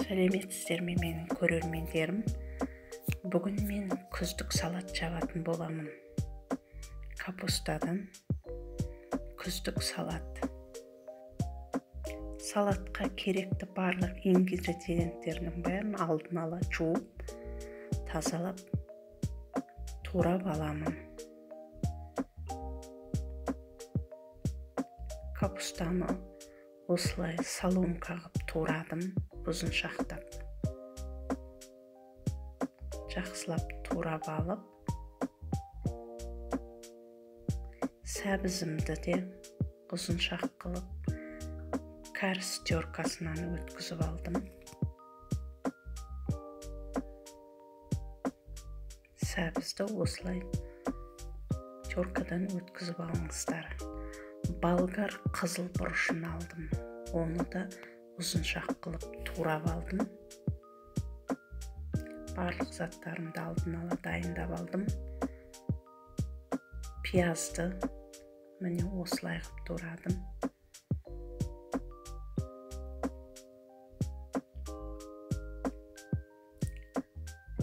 Сәлеметсіздер ме менің көрермендерім? Бүгін мен күздік салат жабатын боламын. Капустадан күздік салат. Салатқа керекті барлық ингредиенттерінің бәрін алдын ала жуып, тазалап, турап аламын. Капустаны осылай соломка қылып турадым, ұзыншақтап. Жақсылап турап алып, сәбізімді де ұзыншақ қылып кәріс теркасынан өткізіп алдым. Сәбізді осылай теркадан өткізіп алыңыздар. Болгар қызыл бұрышын алдым. Оны да ұзыншақ қылып турап алдым. Барлық заттарымды алдын ала дайындап алдым. Пиязды міне осылай қылып турадым.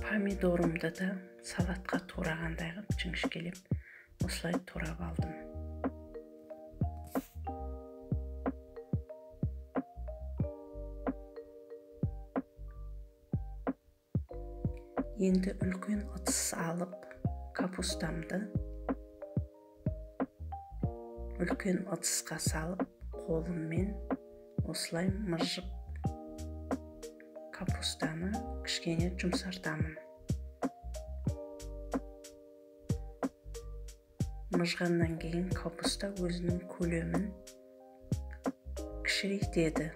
Помидорымды да салатқа турағандай қылып жіңішкелеп осылай турап алдым. Енді үлкен ыдыс алып, капустамды үлкен ыдысқа салып, қолыммен осылай мыжып капустаны кішкене жұмсартамын. Мыжғаннан кейін капуста өзінің көлемін кішірейтеді.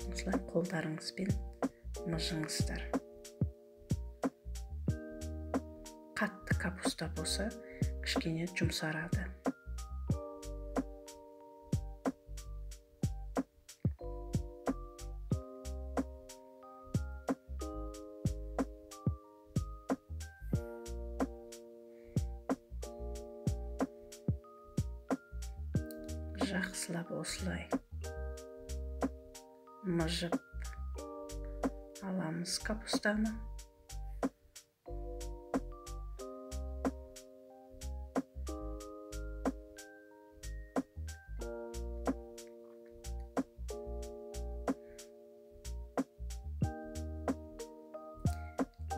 Осылай қолдарыңызбен мыжыңыздар. Қатты капуста болса, кішкене жұмсарады. Жақсылап осылай мыжып аламыз капустаны.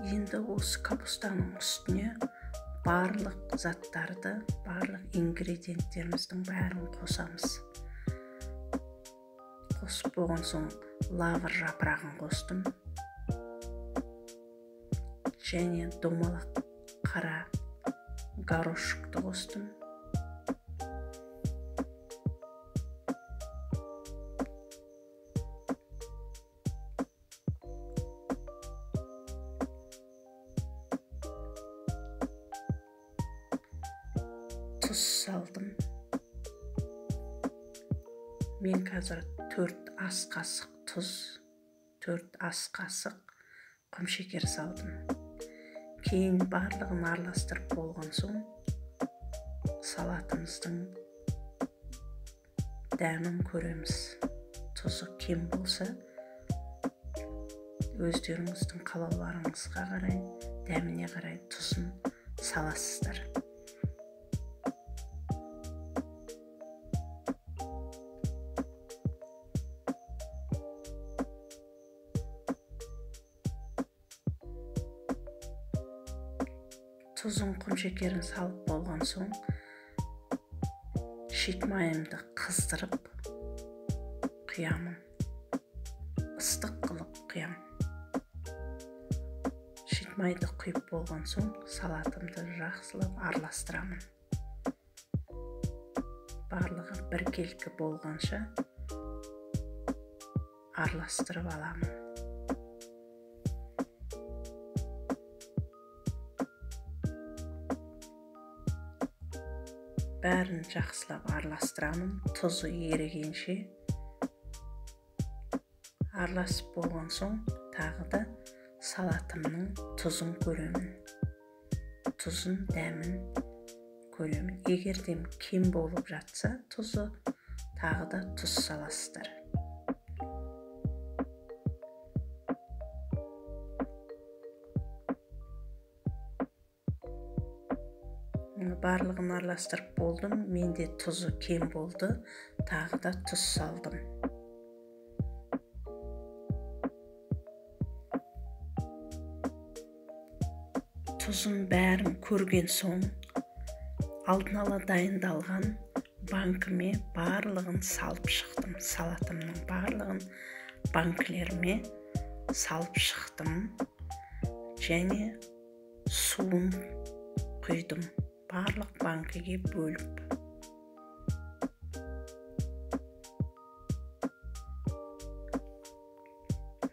Енді осы капустаның үстіне барлық заттарды, барлық ингредиенттеріміздің бәрін қосамыз. Қосып болған соң лавр жапырағын қостым. Және домалақ қара горошекті қостым. Тұз салдым. Мен қазір 4 ас қасық тұз, 4 ас қасық құмшекер салдым. Кейін барлығын араластырып болған соң салатымыздың дәмін көреміз. Тұзы кем болса, өздеріңіздің қалауларыңызға қарай, дәміне қарай тұзын саласыздар. Тұзын, құмшекерін салып болған соң шит майымды қыздырып құямын. Ыстық қылып құямын. Шит майды құйып болған соң салатымды жақсылап араластырамын. Барлығы біркелкі болғанша араластырып аламын. Бәрін жақсылап араластырамын, тұзы ерігенше. Араласып болған соң тағы да салатымның тұзын көремін. Тұзын, дәмін көремін. Егер де кем болып жатса тұзы, тағы да тұз саласыздар. Барлығын араластырып болдым. Менде тұзы кем болды, тағы да тұз салдым. Тұзын бәрін көрген соң, алдын ала дайындалған банкіме барлығын салып шықтым. Салатымның барлығын банкілеріме салып шықтым және суын құйдым. Барлық банкіге бөліп.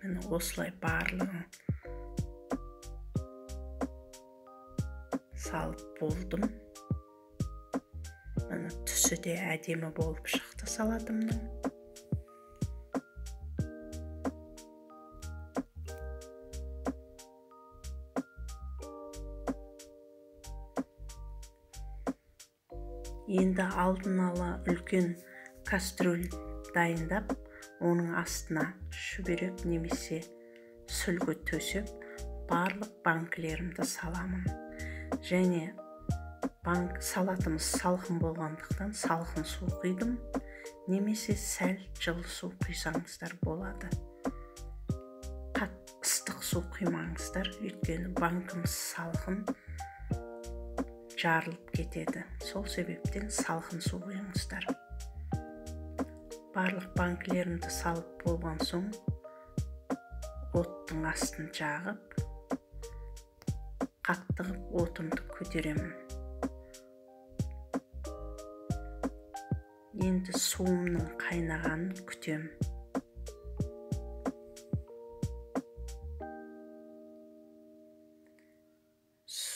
Міне осылай барлығын салып болдым. Міне түсі де әдемі болып шықты салатымның. Енді алдын ала үлкен кастрюль дайындап, оның астына шүберек немесе сүлгі төсеп, барлық банкілерімді саламын. Және салатымыз салқын болғандықтан салқын су құйдым, немесе сәл жылы су құйсаңыздар болады. Қатты ыстық су құймаңыздар, өйткені банкіміз салқын, жарылып кетеді. Сол себептен салқын су құйыңыздар. Барлық банкілерімді салып болған соң, оттың астын жағып, қатты қып отымды көтеремін. Енді суымның қайнағанын күтемін.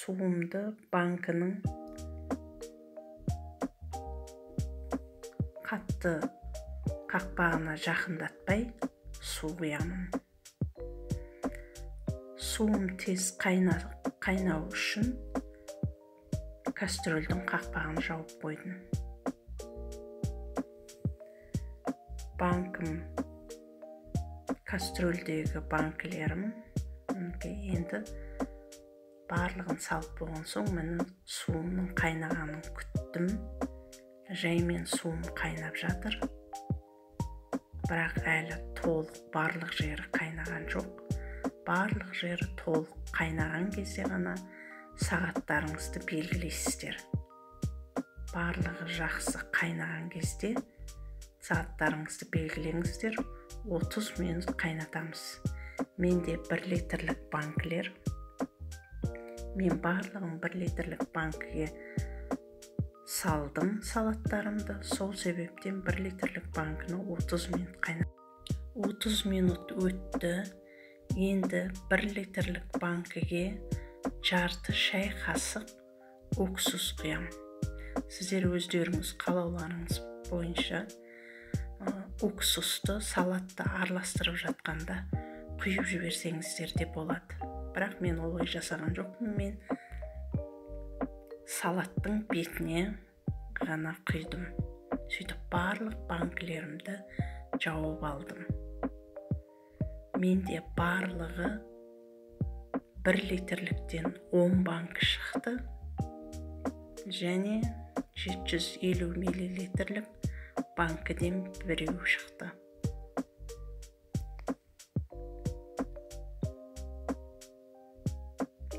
Суымды банкінің қатты қақпағына жақындатпай су құямын. Суым тез қайнау үшін кастрюльдің қақпағын жауып қойдым. Банкім, кастрюльдегі банкілерім енді барлығын салып болған соң, міне суымның қайнағанын күттім. Жаймен суым қайнап жатыр. Бірақ әлі толық барлық жері қайнаған жоқ. Барлық жері толық қайнаған кезде ғана сағаттарыңызды белгілейсіздер. Барлығы жақсы қайнаған кезде сағаттарыңызды белгілеңіздер. 30 минут қайнатамыз. Менде 1 литрлік банкілер. Мен барлығын 1 литрлік банкіге салдым салаттарымды. Сол себептен 1 литрлік банкіні 30 минут қайнаттым. 30 минут өтті. Енді 1 литрлік банкіге жарты шай қасық уксус құям. Сіздер өздеріңіз қалауларыңыз бойынша уксусты салатты араластырып жатқанда құйып жіберсеңіздер де болады. Бірақ мен олай жасаған жоқпын. Мен салаттың бетіне ғана құйдым. Сөйтіп барлық банкілерімді жауып алдым. Менде барлығы 1 литрліктен 10 банк шықты. Және 750 миллилитрлік банкіден біреу шықты.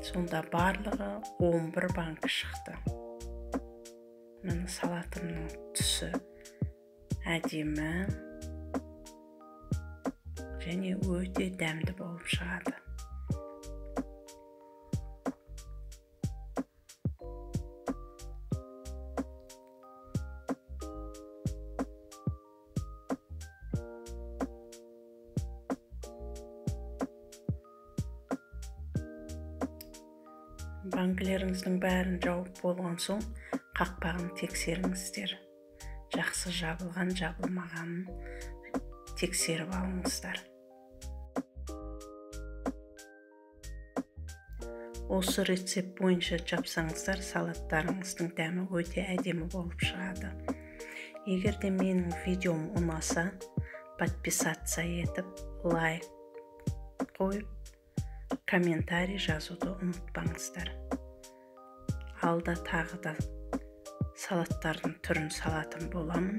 Сонда барлығы 11 банк шықты. Міне салатымның түсі әдемі және өте дәмді болып шығады. Банкілеріңіздің бәрін жауып болған соң қақпағын тексеріңіздер. Жақсы жабылған, жабылмағанын тексеріп алыңыздар. Осы рецепт бойынша жапсаңыздар, салаттарыңыздың дәмі өте әдемі болып шығады. Егер де менің видеом ұнаса, подписаться етіп, лайк қойып, комментарий жазуды ұмытпаңыздар. Алда тағы да Салаттардың түрін салатын боламын.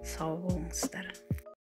Сау болыңыздар.